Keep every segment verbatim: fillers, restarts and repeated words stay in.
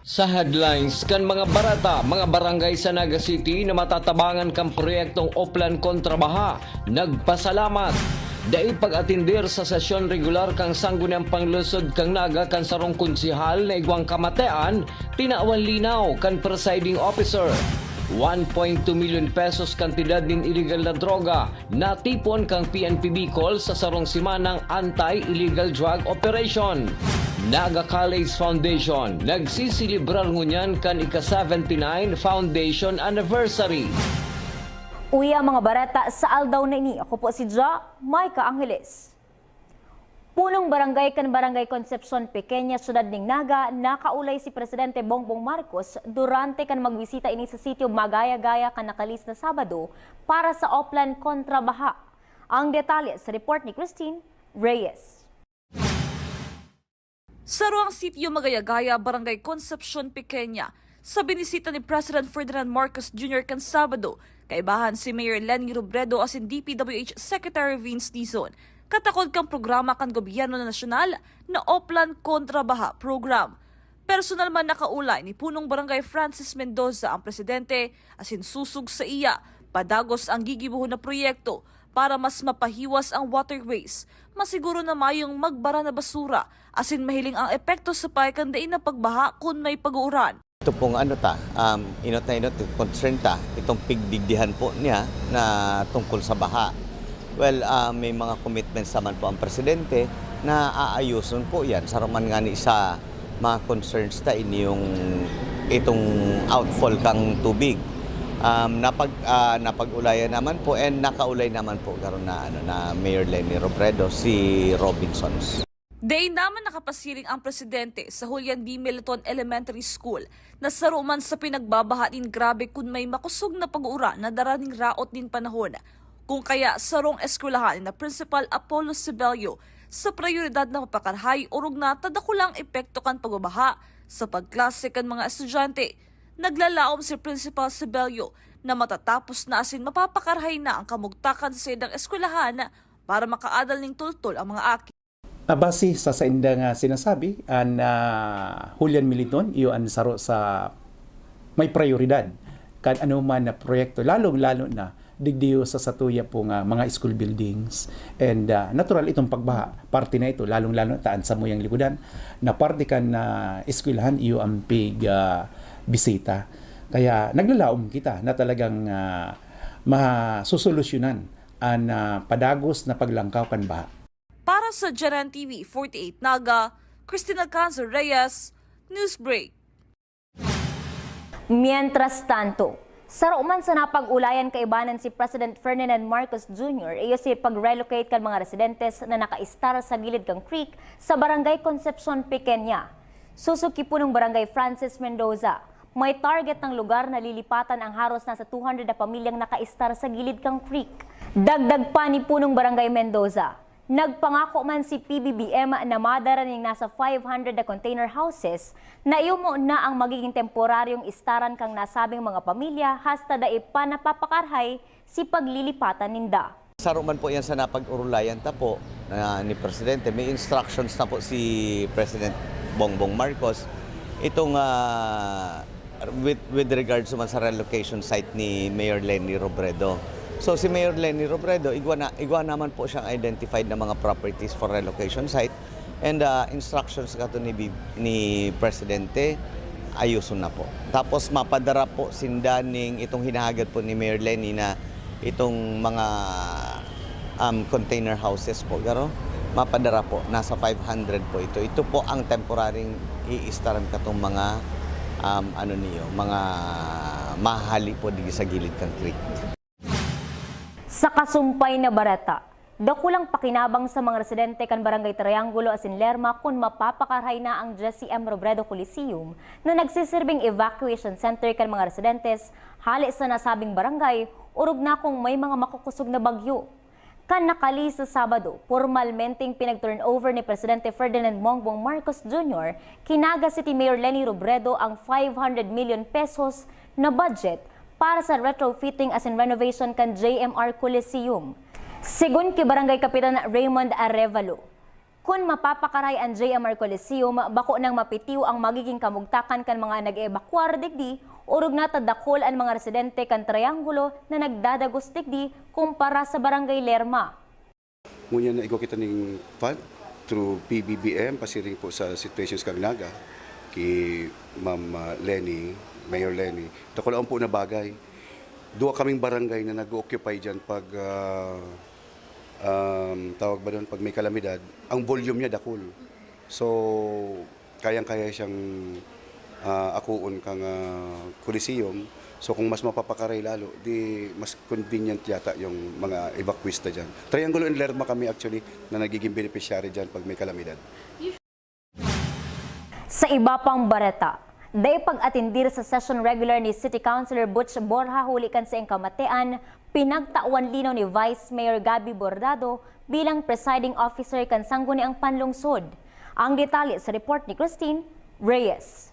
Sa headlines kan mga bareta, mga barangay sa Naga City na matatabangan kan proyektong Oplan Kontra Baha, nagpasalamat. Dai pag-atender sa sesyon regular kan Sangguniang Panglungsod kan Naga kan sarong konsehal na igwang kamatean, tinawan linaw kan presiding officer. One point two milyon pesos kantidad nin iligal na droga natipon kan P N P Bicol sa sarong semanang anti-illegal drug operation. Naga College Foundation nagsiselebrar ngunyan kan ika-seventy-nine foundation anniversary. Uya ang mga bareta sa aldaw na ini. Ako po si Ja Micah Angeles. Punong barangay kan Barangay Concepcion Pequeña, Syudad nin Naga, nakaulay si Presidente Bongbong Marcos durante kan magbisita ini sa sitio Magaya-gaya kan nakalis na Sabado para sa Oplan Kontra Baha. Ang detalye sa report ni Christine Reyes. Sa ruang sitio Magaya-gaya, Barangay Concepcion Pequeña, sa binisita ni President Ferdinand Marcos Junior kan Sabado, kaibahan si Mayor Leni Robredo asin D P W H Secretary Vince Dizon, katakod kan programa kan gobyerno na nasyonal na Oplan Kontra Baha Program. Personal man nakaulay ni Punong Barangay Francis Mendoza ang presidente asin susog sa iya, padagos ang gigibohon na proyekto para mas mapahiwas ang waterways, masiguro na mayong magbara na basura, asin mahiling ang epekto sa payo kan dai na pagbaha kun may pag-uuran. Ito pong ano ta, um, inot na inot, concern ta, itong pigdigdihan po niya na tungkol sa baha. Well, ah, may mga commitments naman po ang presidente na aayuson po yan. Sa roman nga ni sa mga concerns ta, ini yung itong outfall kang tubig. Um, napag-, ah, napag-ulayan naman po and nakaulay naman po karon na, ano, na Mayor Leni Robredo, si Robinsons. Dai naman nakapasiring ang presidente sa Julian B. Militon Elementary School na saro man sa pinagbabaha nin grabe kun may makosog na pag-uuran na dara nin raot nin panahon. Kun kaya sarong eskwelahan ni na Principal Apollo Sibelio sa prayoridad na papakarahay orog na ta dakulang epekto kan pagbabaha sa pagklase kan mga estudyante. Naglalaom si Principal Sibelio na matatapos na asin mapapakarahay na ang kamugtakan sa saindang eskwelahan para makaadal ning tultol ang mga aki. Ah, base sa saindang, ah, sinasabi, an, ah, Julian Militon, iyo an saro sa may prayoridad kan anoman na proyekto, lalong-lalo na digdiyo sa satuya po nga mga school buildings. And, ah, natural itong pagbaha, parte na ito, lalong-lalo na taan sa muyang likodan, na parte kan, ah, eskwelahan, iyo ang pig, ah, bisita. Kaya naglalaom kita na talagang, ah, masosolusyonan an, ah, padagos na paglangkaw kan baha. Para sa Jaran T V forty-eight Naga, Christina Canzo Reyes, Newsbreak. Mientras tanto, saro man sa napag-ulayan kaibanan si President Ferdinand Marcos Junior, iyo si pag-relocate kan mga residentes na nakaistar sa gilid kan creek sa Barangay Concepcion Pequeña. Susog ki Punong Barangay Francis Mendoza, may target na lugar na lilipatan ang haros nasa two hundred na pamilyang nakaistar sa gilid kan creek. Dagdag pa ni Punong Barangay Mendoza, nagpangako man si P B B M na madara ning nasa five hundred na container houses na iyo mo na ang magiging temporaryong istaran kan nasabing mga pamilya hasta dai pa napapakarahay si paglilipatan ninda. Saro man po yan sa napag-urulayan ta po na ni Presidente. May instructions na po si President Bongbong Marcos. Itong, ah, with, with regards naman sa relocation site ni Mayor Leni Robredo. So, si Mayor Leni Robredo, igwa na, igwa naman po siyang identified na mga properties for relocation site. And, ah, instructions kato ni Bi-, ni Presidente, ayuson na po. Tapos mapadara po sinda ning itong hinahagad po ni Mayor Leni na itong mga, um, container houses po, garo, mapadara po. Nasa five hundred po ito. Ito po ang temporaryng iistaran katong mga, um, ano niyo, mga mahali po digi sa gilid kan creek. Sa kasumpay na bareta, dakulang pakinabang sa mga residente kan Barangay Triangulo asin Lerma kun mapapakarahay na ang Jesse M Robredo Coliseum na nagsiserbing evacuation center kan mga residentes hale sa nasabing barangay, orog na kung may mga makukosog na bagyo. Kan nakalis na Sabado, pormalmenteng pinag-turnover ni Presidente Ferdinand Bongbong Marcos Junior ki Naga City Mayor Leni Robredo ang five hundred million pesos na budget para sa retrofitting asin renovation kan J M R Coliseum. Segun ki Barangay Kapitan Raymond Arevalo, Kun mapapakaray an J M R Coliseum, bako nang mapitiw ang magiging kamugtakan kan mga nag-eebakwar digdi, orog na ta dakul an mga residente kan Triangulo na nagdadagos digdi kumpara sa Barangay Lerma. Ngunyan na igwa kita ning fund through P B B M, pasiring po sa situation sa Kaminaga, ki Ma'am, ah, Leni, Mayor Leni. Dakul ang po na bagay. Duwa kaming barangay na nag-occupy dyan pag, ah, um, tawag ba doon, pag may kalamidad, ang volume niya dakul. So, kayang-kaya siyang, ah, akuon kang, ah, Coliseum. So, kung mas mapapakaray lalo, di mas convenient yata yung mga evacuees na dyan. Triangulo and Lerma kami actually na nagiging beneficiary dyan pag may kalamidad. Sa iba pang bareta, dai pag-atendir sa session regular ni City Councilor Butch Borja huli kan saiyang kamatean, pinagtawan linaw ni Vice Mayor Gabby Bordado bilang presiding officer kan Sangguniang Panlungsod. Ang detalye sa report ni Christine Reyes.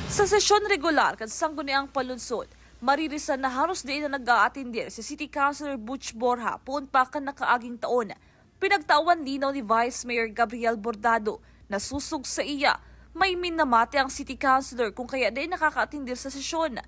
Sa sesyon regular kan Sangguniang Panlungsod, maririsan na haros dai na nag-aatendir si City Councilor Butch Borja poon pa kan nakaaging taon. Pinagtawan linaw ni Vice Mayor Gabriel Bordado na sosog saiya, may minamati ang City Councilor kung kaya dai nakakaatendir sa sesyon.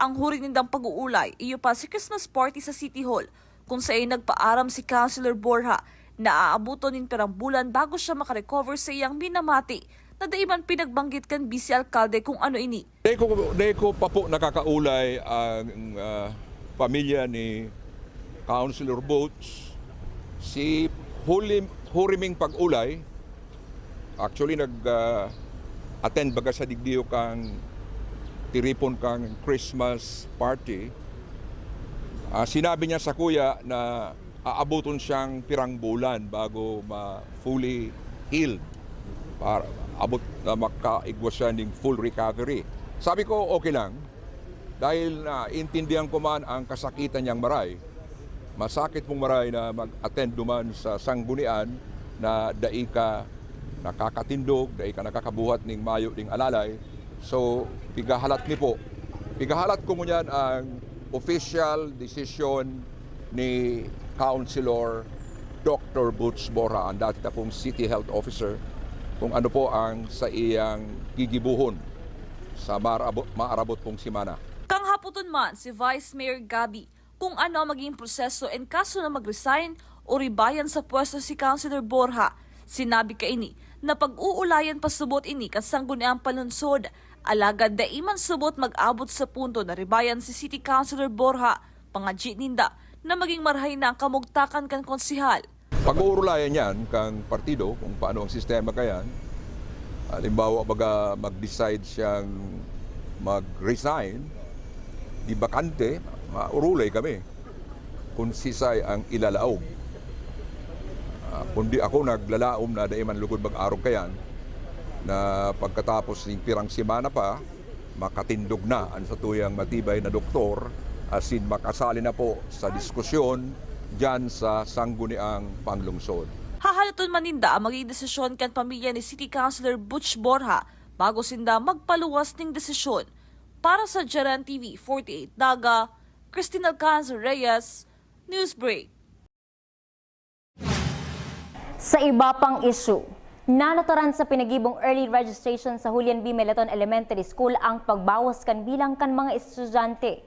Ang huring nindang pag-uulay, iyo pa si Christmas party sa City Hall, kung saen nagpaaram si Councilor Borja na aaboton nin pirang bulan bago siya makarecover sa iyang minamati na dai man pinagbanggit kan bise alkalde kung ano ini. Dai ko, dai ko pa po nakakaulay ang, ah, pamilya ni Councilor Butch. Si huli, huriming pag-ulay, actually nag, ah, attend baga sa digdiyo kang tiripon kang Christmas party. Ah, sinabi niya sa kuya na aaboton siyang pirang bulan bago ma fully healed. Para abot na makaigwa siya ning full recovery. Sabi ko, okay lang. Dahil naintindihan ko man ang kasakitan niyang maray, masakit mong maray na mag-attend duman sa sanggunian na dai ka nakakatindog, dai ka nakakabuhat ning mayo ding alalay. So, pigahalat mi po. Pigahalat ko ngunyan ang official decision ni Councilor Doctor Butch Borja, ang dati tapong City Health Officer, kung ano po ang sa iyang gigibuhon sa maarabot, maarabot pong semana. Kang hapoton man si Vice Mayor Gabby kung ano ang magiging proseso in kaso na mag-resign o ribayan sa pwesto si Councilor Borja, sinabi kaini na pag-uulayan pasubot ini kan Sangguniang Panlungsod, alagad dai man subot mag-abot sa punto na ribayan si City Councilor Borja. Pangadyi ninda na maging marahay na ang kamugtakan kan konsehal. Pag-uurulayan yan kang partido kung paano ang sistema kayan. Halimbawa, baga mag-decide siyang mag-resign, di bakante, maurulay kami kung sisay ang ilalaog. Ah, kundi ako naglalaom na dai man lugod mag-arog kayan na pagkatapos ning pirang semana pa, makatindog na an satuyang matibay na doktor asin makasali na po sa diskusyon diyan sa Sangguniang Panglungsod. Hahaloton man ninda ang magiging desisyon kan pamilya ni City Councilor Butch Borja bago sinda magpaluwas ning desisyon. Para sa Jaran T V forty-eight Naga, Christine Alcanzar Reyes, Newsbreak. Sa iba pang isyu, nanuturan sa pinagibong early registration sa Julian B. Meleton Elementary School ang pagbawas kan bilang kan mga estudyante.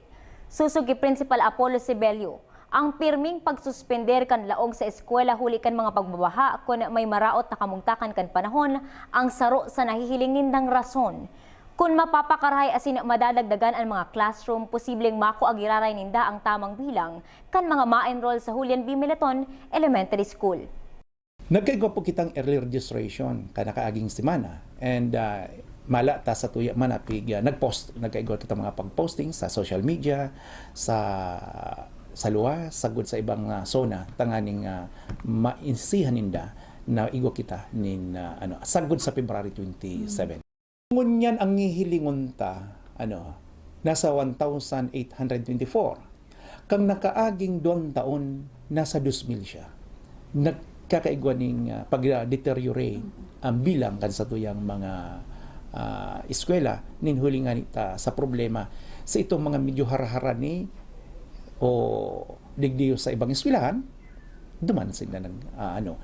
Sosog ki Principal Apollo Sibelio, ang pirming pagsuspender kan laog sa eskwela huli kan mga pagbabaha kun may maraot na kamugtakan kan panahon ang saro sa nahihiling nindang rason. Kun mapapakarahay asin madadagdagan an mga classroom, posibleng makua giraray ninda ang tamang bilang kan mga ma-enroll sa Julian B. Meleton Elementary School. Nagkaigwa po kitang early registration kan nakaaging semana, and, ah, mala ta sa tuya man apig, ah, nag-post, nagkaigwa kita mga pag-posting sa social media, sa, sa luwas, sagkod sa ibang, ah, zona, tanganing, ah, mainsihan ninda na igwa kita nin, ah, ano, sagkod sa February twenty-seven. Ngunyan ang hihilingon ta, ano, nasa one thousand eight hundred twenty-four. Kang nakaaging duwang taon, nasa dos mil siya. Nagkakaigwa ning, ah, pag-deteriorate ang bilang kan satuyang mga, ah, eskwela nin huli ngani ta sa problema sa itong mga medyo harahara ni o digdiyo sa ibang eskwelahan, duman sila nag, ah, ano.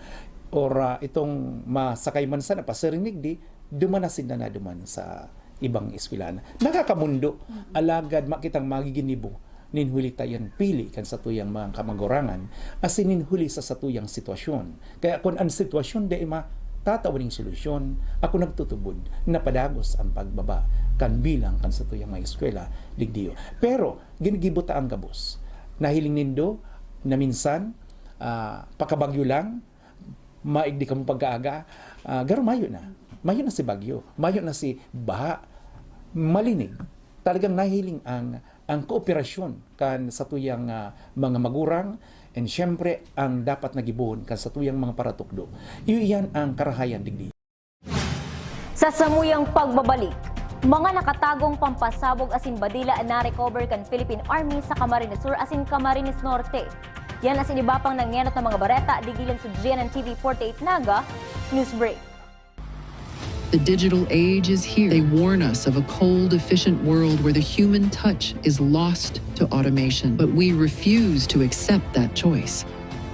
or, ah, itong masakay man sana pasiring digdi, duman na sinda na duman sa ibang eskwelahan. Nakakamundo, alagad makitang magiginibo nin huli ta yan pili kan satuyang mga kamagurangan, asin nin huli sa satuyang sitwasyon. Kaya kun an sitwasyon dai matatao ning solusyon, ako nagtutubod na padagos an pagbaba kan bilang kan satuyang mga eskwela digdiyo. Pero ginigibo ta an gabos. Nahiling nindo na minsan, ah, pakabagyo lang, maigdi kamo pag-aaga, ah, garo mayo na. Mayo na si bagyo, mayo na si baha. Malinig. Talagang nahiling ang, ang kooperasyon kan satuyang, ah, mga magurang, and siyempre, ang dapat na gibohon kan satuyang mga paratukdo. Iyo iyan ang karahayan digdi. Sa samuyang pagbabalik, mga nakatagong pampasabog asin badila na recover kan Philippine Army sa Camarines Sur asin Camarines Norte. Yan asin iba pang nangenot na mga bareta, digilan sa G N N T V forty-eight Naga News Break. The digital age is here. They warn us of a cold, efficient world where the human touch is lost to automation. But we refuse to accept that choice.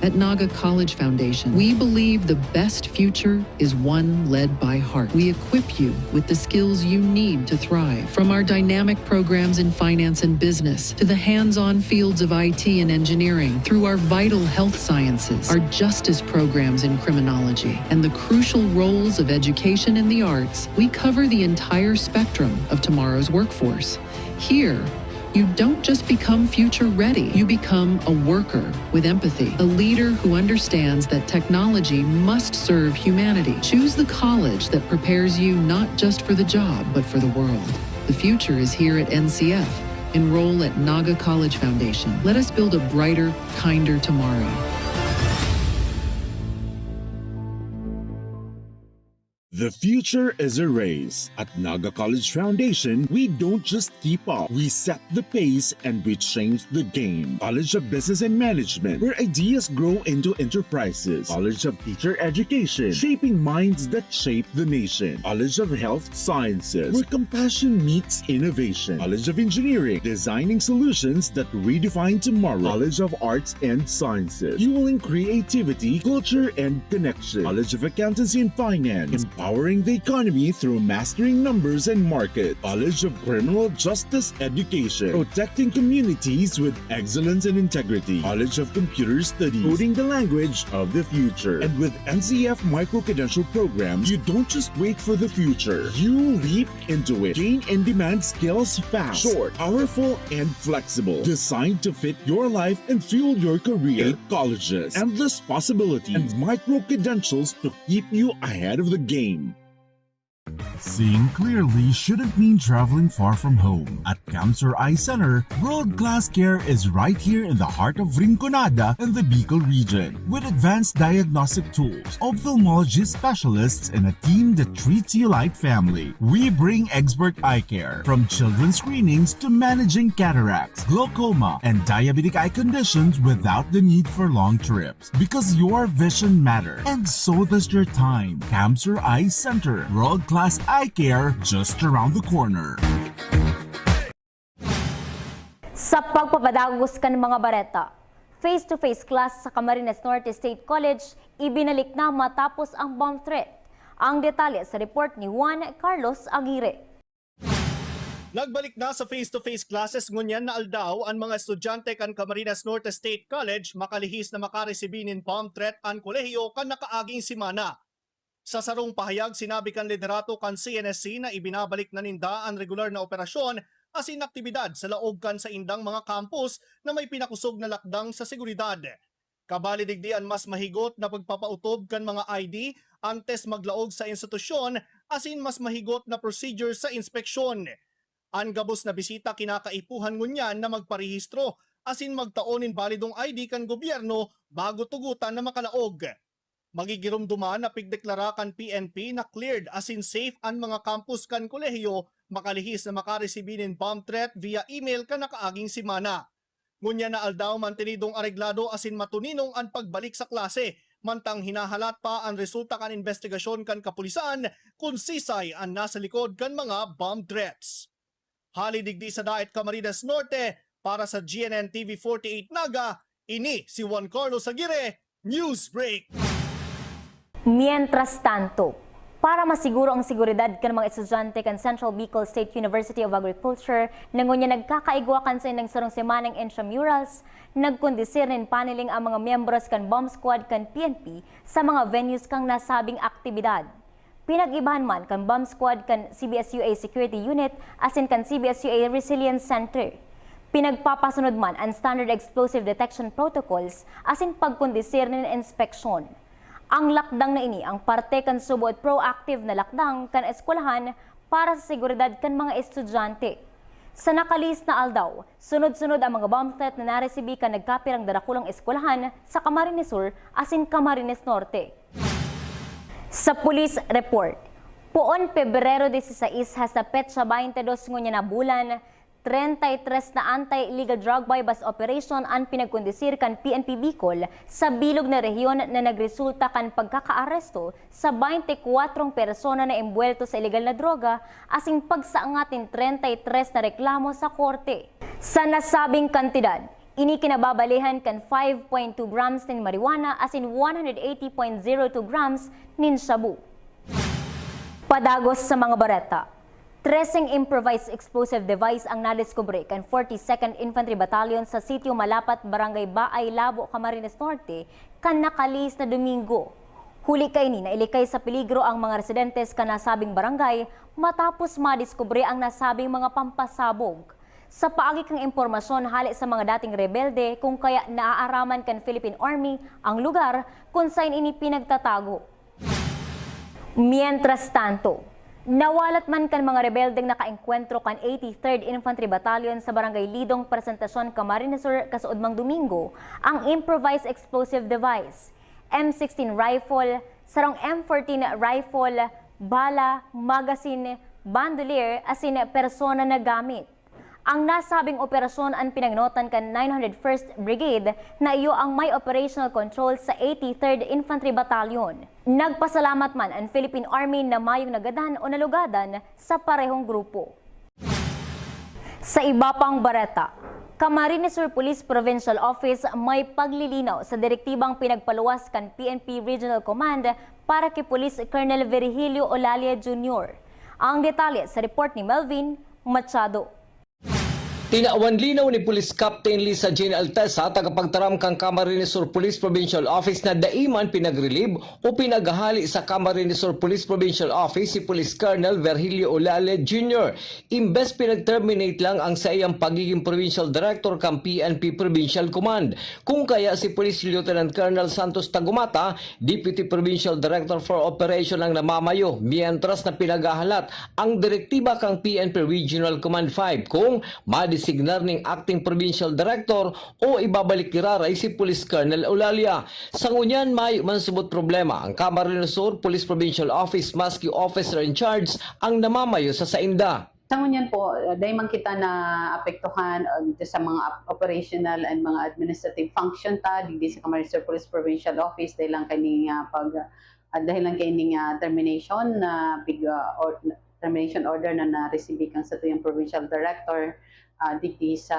At Naga College Foundation, we believe the best future is one led by heart. We equip you with the skills you need to thrive. From our dynamic programs in finance and business to the hands on fields of I T and engineering, through our vital health sciences, our justice programs in criminology, and the crucial roles of education and the arts, we cover the entire spectrum of tomorrow's workforce. Here, you don't just become future ready, you become a worker with empathy, a leader who understands that technology must serve humanity. Choose the college that prepares you not just for the job, but for the world. The future is here at N C F. Enroll at Naga College Foundation. Let us build a brighter, kinder tomorrow. The future is a race. At Naga College Foundation, we don't just keep up, we set the pace and we change the game. College of Business and Management, where ideas grow into enterprises. College of Teacher Education, shaping minds that shape the nation. College of Health Sciences, where compassion meets innovation. College of Engineering, designing solutions that redefine tomorrow. College of Arts and Sciences, fueling creativity, culture, and connection. College of Accountancy and Finance, empowering the economy through mastering numbers and market. College of Criminal Justice Education, protecting communities with excellence and integrity. College of Computer Studies, coding the language of the future. And with N C F micro-credential programs, you don't just wait for the future. You leap into it. Gain in-demand skills fast, short, powerful, and flexible. Designed to fit your life and fuel your career. Eight colleges, endless possibilities, and micro-credentials to keep you ahead of the game. Seeing clearly shouldn't mean traveling far from home. At Camsur Eye Center, world-class care is right here in the heart of Rinconada and the Bicol region. With advanced diagnostic tools, ophthalmology specialists, and a team that treats you like family, we bring expert eye care. From children's screenings to managing cataracts, glaucoma, and diabetic eye conditions without the need for long trips. Because your vision matters, and so does your time. Camsur Eye Center, world-class eye care just around the corner. Sa pagpapadagos kan mga bareta, face-to-face class sa Camarines Norte State College ibinalik na matapos ang bomb threat. Ang detalye sa report ni Juan Carlos Aguirre. Nagbalik na sa face-to-face classes ngunyan na aldaw an mga estudyante kan Camarines Norte State College makalihis na makaresibi nin bomb threat an kolehiyo kan nakaaging semana. Sa sarong pahayag, sinabi kan liderato kan C N S C na ibinabalik na ninda an regular na operasyon asin aktibidad sa laog kan saindang mga campus na may pinakosog na lakdang sa seguridad. Kabali digdi an mas mahigot na pagpapautob kan mga I D antes maglaog sa institusyon asin mas mahigot na procedure sa inspeksyon. An gabos na bisita kinakaipuhan ngunyan na magparehistro asin magtao nin balidong I D kan gobyerno bago tugotan na makalaog. Magigiromdoman na pigdeklara kan P N P na cleared asin safe an mga campus kan kolehiyo makalihis na makaresibi nin bomb threat via email kan nakaaging semana. Ngunyan na aldaw mantenidong areglado asin matuninong an pagbalik sa klase, mantang hinahalat pa an resulta kan imbestigasyon kan kapulisan kun sisay an nasa likod kan mga bomb threats. Hali digdi sa Daet, Camarines Norte, para sa G N N T V forty-eight Naga, ini si Juan Carlos Aguirre, Newsbreak! Mientras tanto, para masiguro ang seguridad kan mga estudyante kan Central Bicol State University of Agriculture na ngunyan nagkakaigwa kan saindang sarong semanang intramurals, nagkondisir nin paneling ang mga miyembros kan bomb squad kan P N P sa mga venues kan nasabing aktibidad. Pinag-ibahan man kan bomb squad kan C B S U A Security Unit asin kan C B S U A Resilience Center. Pinagpapasunod man an standard explosive detection protocols asin pagkondisir nin inspeksyon. Ang lakdang na ini ang parte kan subo at proactive na lakdang kan eskwelahan para sa seguridad kan mga estudyante. Sa nakalihis na aldaw, sunod-sunod ang mga bomb threat na naresibi kan nagkapirang darakulang eskwelahan sa Camarines Sur asin Camarines Norte. Sa police report, poon Pebrero dieciséis hasta petsa baynte dos ngunyan na bulan, treinta y tres na anti-illegal drug buy-bust operation an pinagkondisir kan P N P Bicol sa bilog na rehiyon na nagresulta kan pagkakaaresto sa baynte kwatrong persona na embuwelto sa ilegal na droga asin pagsaangat nin treinta y tres na reklamo sa korte. Sa nasabing kantidad, ini kinababalihan kan five point two grams nin marijuana asin one hundred eighty point zero two grams nin shabu. Padagos sa mga bareta. Treseng improvised explosive device ang nadiskubre kan forty-second Infantry Battalion sa Sitio Malapat, Barangay Baay, Labo, Camarines Norte, kan nakalihis na Domingo. Huli kaini, nailikay sa peligro ang mga residentes kan nasabing barangay matapos madiskubre ang nasabing mga pampasabog. Sa paagi kan impormasyon hale sa mga dating rebelde, kung kaya naaaraman kan Philippine Army ang lugar kung saen ini pinagtatago. Mientras tanto, nawalat man kan mga rebeldeng nakaengkwentro kan eighty-third Infantry Battalion sa Barangay Lidong, Presentacion, Camarines Sur, kasaudmang Domingo, ang improvised explosive device, M sixteen rifle, sarong M fourteen rifle, bala, magazine, bandolier, asin persona na gamit. Ang nasabing operasyon an pinangenotan kan nine hundred first Brigade na iyo ang may operational control sa eighty-third Infantry Battalion. Nagpasalamat man an Philippine Army na mayong nagadan o nalugadan sa parehong grupo. Sa iba pang bareta, Camarines Sur Police Provincial Office may paglilinaw sa direktibang pinagpaluwas kan P N P Regional Command para ki Police Colonel Virgilio Olalia Junior. Ang detalye sa report ni Melvin Machado. Tinawan linaw ni Police Captain Lisa Jane Altesa, tagapagtaram kan Camarines Sur Police Provincial Office, na dai man pinag-relieve o pinaghahali sa Camarines Sur Police Provincial Office si Police Colonel Virgilio Olale Junior, imbes pinag-terminate lang ang saiyang pagiging Provincial Director kan P N P Provincial Command. Kung kaya si Police Lieutenant Colonel Santos Tagumata, Deputy Provincial Director for Operation ang namamayo, mientras na pinaghahalat ang direktiba kan P N P Regional Command five kung madesignar ning acting provincial director o ibabalik giraray si Police Colonel Olalia. Sa ngunyan, mayo man subot problema ang Camarines Sur Police Provincial Office maski officer in charge ang namamayo sa sainda. Sa ngunyan po, uh, dahil man kita na apektuhan uh, sa mga operational and mga administrative function ta, digdi sa Camarines Sur Police Provincial Office, dahil lang kani uh, pag uh, dahil lang kay ning uh, termination na uh, pig, uh, or, termination order na na-receive kan satuyang provincial director uh, digdi sa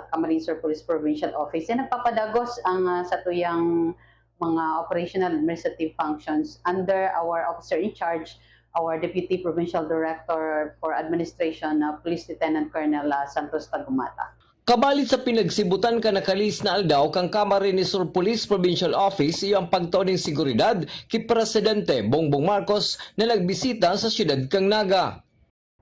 Camarines Sur Police Provincial Office. Yan nagpapadagos ang uh, satuyang mga operational administrative functions under our officer in charge, our Deputy Provincial Director for Administration, uh, Police Lieutenant Colonel uh, Santos Tagumata. Kabalit sa pinagsibutan kan nakalihis na aldaw kan Camarines Sur Police Provincial Office iyo ang pagtao nin seguridad ki Presidente Bongbong Marcos na nagbisita sa siyudad kan Naga.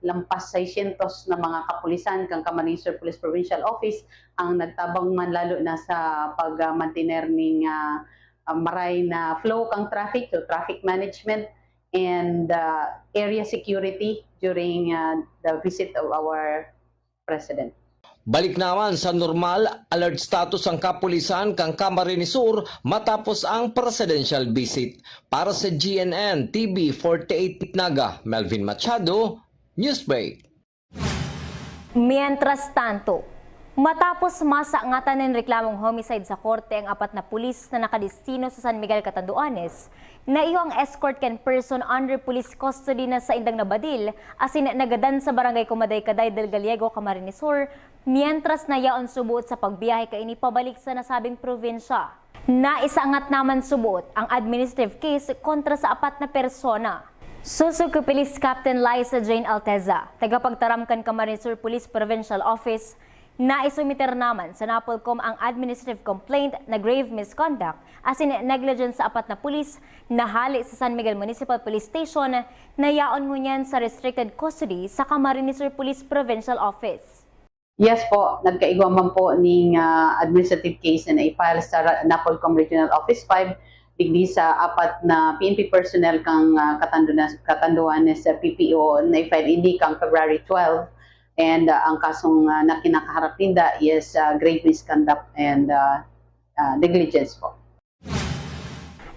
Lampas seiscientos na mga kapulisan kan Camarines Sur Police Provincial Office ang nagtabang man lalo na sa pag-mantener ning ah, ah, maray na flow kang traffic, so traffic management and ah, area security during ah, the visit of our President. Balik naman sa normal, alert status ang kapulisan kan Camarines Sur matapos ang presidential visit. Para sa G N N T V forty-eight Naga, Melvin Machado, Newsbreak. Mientras tanto, Matapos masangatan nin reklamong homicide sa korte ang apat na pulis na nakadestino sa San Miguel, Catanduanes, naiho ang escort kan person under police custody na saindang nabadil asin nagadan sa Barangay Kumaday-kaday del Gallego, Camarines Sur, mientras na yaon subuot sa pagbiyahe kaini pabalik sa nasabing probinsya. Naisangat naman subuot ang administrative case kontra sa apat na persona. Susog ki Police Captain Liza Jane Alteza, tagapagtaram kan Camarines Sur Police Provincial Office, naisumiter naman sa NAPOLCOM ang administrative complaint na grave misconduct asin negligence sa apat na pulis na hale sa San Miguel Municipal Police Station na yaon ngunyan sa restricted custody sa Camarines Sur Police Provincial Office. Yes po, nagkaigwa man po ning, ah, administrative case na nai-file sa Ra-, NAPOLCOM Regional Office five, digdi sa apat na P N P personnel kan, ah, Catanduanes, Catanduanes, ah, P P O na i-file ini kan February twelve, and, ah, ang kasong, ah, na kinakaharap ninda is, ah, grave misconduct and, ah, ah, negligence po.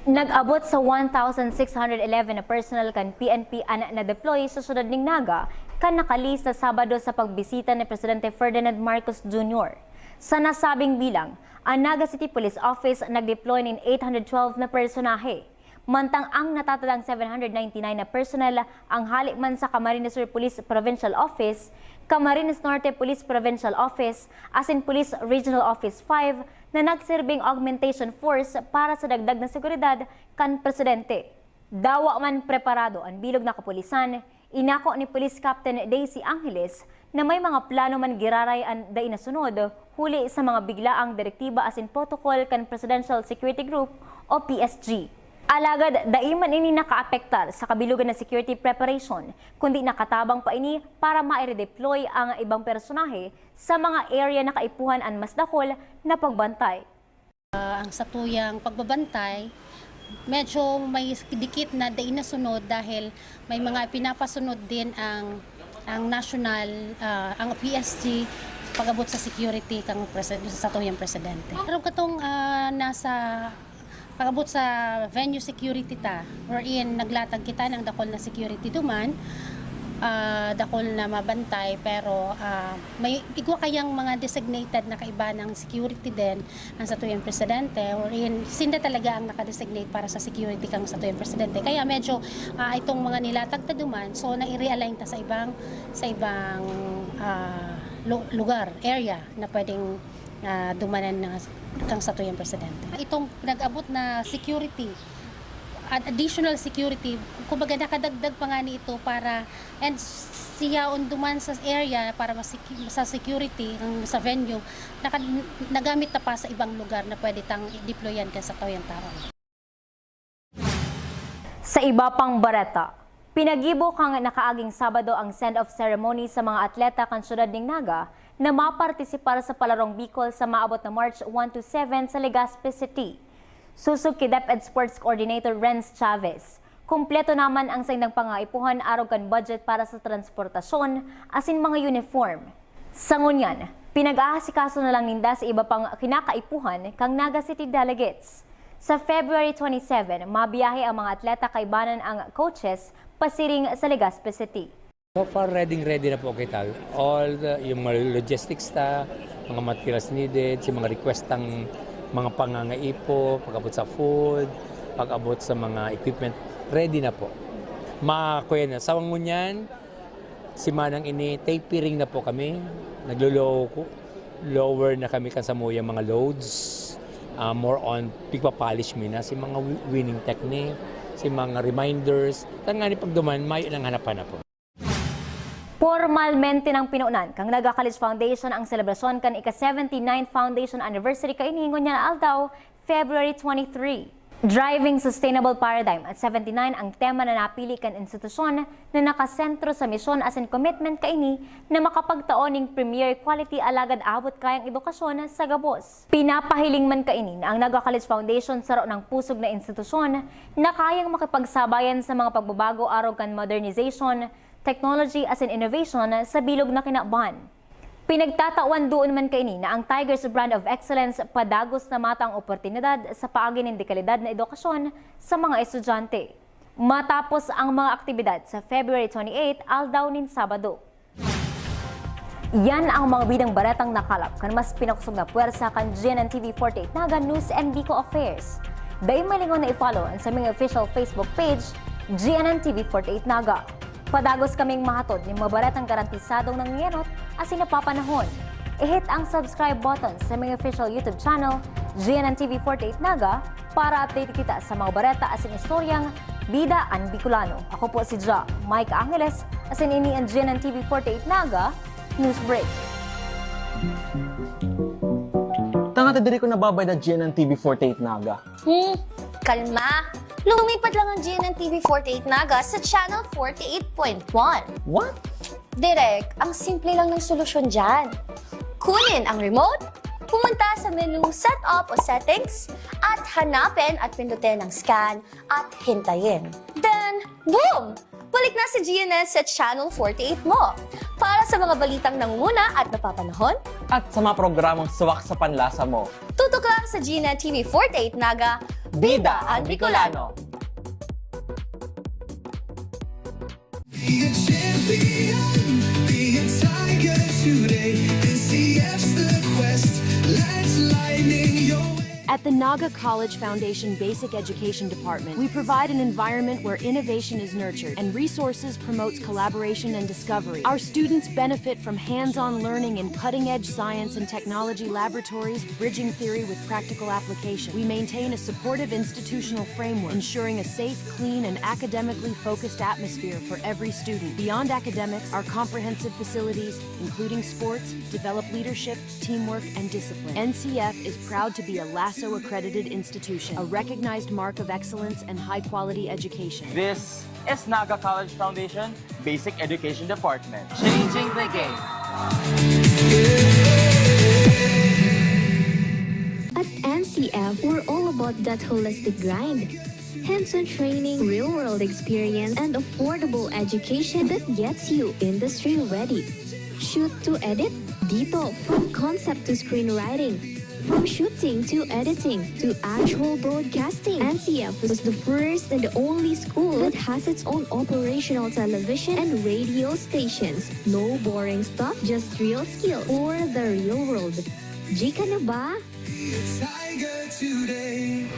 Nag-abot sa one thousand six hundred eleven na personnel kan P N P an na-deploy sa siyudad nin Naga kan nakalihis na Sabado sa pagbisita ni Presidente Ferdinand Marcos Junior. Sa nasabing bilang, an Naga City Police Office nag-deploy nin eight hundred twelve na personahe, mantang ang natatadang seven hundred ninety-nine na personnel ang hale man sa Camarines Sur Police Provincial Office, Camarines Norte Police Provincial Office, asin Police Regional Office five na nagserbing augmentation force para sa dagdag na seguridad kan presidente. Dawa man preparado an bilog na kapulisan, inako ni Police Captain Daisy Angeles na may mga plano man giraray an dai nasunod huli sa mga biglaang direktiba asin protocol kan Presidential Security Group o P S G. Alagad dai man ini nakaapektar sa kabilogan na security preparation, kundi nakatabang pa ini para maire-deploy ang ibang personahe sa mga area na kaipuhan an mas dakul na pagbantay. Ah, ang satuyang pagbabantay, medyo may dikit na dai nasunod dahil may mga pinapasunod din ang, ang national, ah, ang P S G pag-abot sa security kang presi-, satuyang presidente. Pero katong, ah, nasa pag-abot sa venue security ta, wherein naglatag kita ng dakul na security duman, ah, dakul na mabantay, pero, ah, may igwa kayang mga designated na kaiba ng security din ang satuyang presidente, wherein sinda talaga ang naka-designate para sa security kang satuyang presidente. Kaya medyo, ah, itong mga nilatag ta duman, so nai-realign ta sa ibang, sa ibang, ah, lu-, lugar, area na pwedeng, ah, dumanan na kang satuyang presidente. Itong nag-abot na security, ad-, additional security, kumbaga nakadagdag pa nga ni ito para, and siya on duman sa area para masiki-, sa security, ang sa venue, naka-, nagamit na pa sa ibang lugar na pwede tang deployan kan satuyang tao. Sa iba pang bareta, pinagibo kan nakaaging Sabado ang send-off ceremony sa mga atleta kan siyudad nin Naga na mapartisipar sa Palarong Bicol sa maabot na March one to seven sa Legazpi City. Susog ki DepEd Sports Coordinator Renz Chavez, kumpleto naman ang saindang pangaipuhan arog kan budget para sa transportasyon asin mga uniform. Sa ngunyan, pinag-aasikaso na lang ninda sa iba pang kinakaipuhan kan Naga City delegates. Sa February twenty-seven, mabiyahe ang mga atleta kaibanan ang coaches pasiring sa Legazpi City. So far, ready, ready na po kita. All the, yung mga logistics ta, mga materials needed, yung mga request ng mga pangangaipo, pag-abot sa food, pag-abot sa mga equipment, ready na po. Ma-, kuya na, sa ngunyan, simanang ini, tapering na po kami. Naglo-low, lower na kami kan samuyang mga loads. Ah, more on pigpa-polish mi na si mga wi-, winning technique, si mga reminders. Tangani pagduman, mayo nang hanapan na po. Pormalmente nang pinunan kan Naga College Foundation ang selebrasyon kan ika-seventy-ninth foundation anniversary kaini ngunyan na aldaw, February twenty-three. Driving Sustainable Paradigm at seventy-nine ang tema na napili kan institusyon na nakasentro sa misyon asin commitment kaini na makapagtao ning premier quality alagad abot kayang edukasyon sa gabos. Pinapahiling man kaini na ang Naga College Foundation saro nang pusog na institusyon na kayang makipagsabayan sa mga pagbabago arog kan modernization, technology asin innovation sa bilog na kinaban. Pinagtatawan duon man kaini na ang Tigers Brand of Excellence padagos na matang oportunidad sa paagi nin dekalidad na edukasyon sa mga estudyante. Matapos ang mga aktibidad sa February twenty-eight, aldaw nin Sabado. Yan ang mga bidang baretang nakalap kan mas pinakosog na pwersa kan G N N T V forty-eight Naga News and Bicol Affairs. Dai malingaw na i-follow an saming official Facebook page, G N N T V forty-eight Naga. Padagos kaming mahatod nin mga baretang garantisadong nangengenot asin napapanahon. I-hit ang subscribe button sa saming official YouTube channel, G N N T V forty-eight Naga, para update kita sa mga bareta asin istoryang bida an Bicolano. Ako po si Ja Mike Angeles, asin ini an G N N T V forty-eight Naga News Break. Tanga ta diri ko nababayad na G N N T V forty-eight Naga. Hmm, kalma. Lumipat lang ang G N N T V forty-eight Naga sa Channel forty-eight point one. What? Direk, ang simple lang ng solusyon dyan. Kunin ang remote, pumunta sa menu Setup o Settings, at hanapin at pindutin ang Scan at hintayin. Then, boom! Balik na si G N N sa Channel forty-eight mo. Para sa mga balitang nangunguna at napapanahon, at sa mga programang swak sa panlasa mo, tutok lang sa G N N T V forty-eight Naga, Bida ang Bicolano. Be a champion, be a tiger today. N C F's the quest, let's lightning your way. At the Naga College Foundation Basic Education Department, we provide an environment where innovation is nurtured and resources promotes collaboration and discovery. Our students benefit from hands-on learning in cutting-edge science and technology laboratories, bridging theory with practical application. We maintain a supportive institutional framework, ensuring a safe, clean, and academically focused atmosphere for every student. Beyond academics, our comprehensive facilities, including sports, develop leadership, teamwork, and discipline. N C F is proud to be a LASO accredited institution, a recognized mark of excellence and high-quality education. This is Naga College Foundation Basic Education Department. Changing the game. At N C F, we're all about that holistic grind. Hands-on training, real-world experience, and affordable education that gets you industry-ready. Shoot to edit? Dito, from concept to screenwriting. From shooting to editing to actual broadcasting, N C F is the first and only school that has its own operational television and radio stations. No boring stuff, just real skills for the real world. G ka na ba? Tiger today.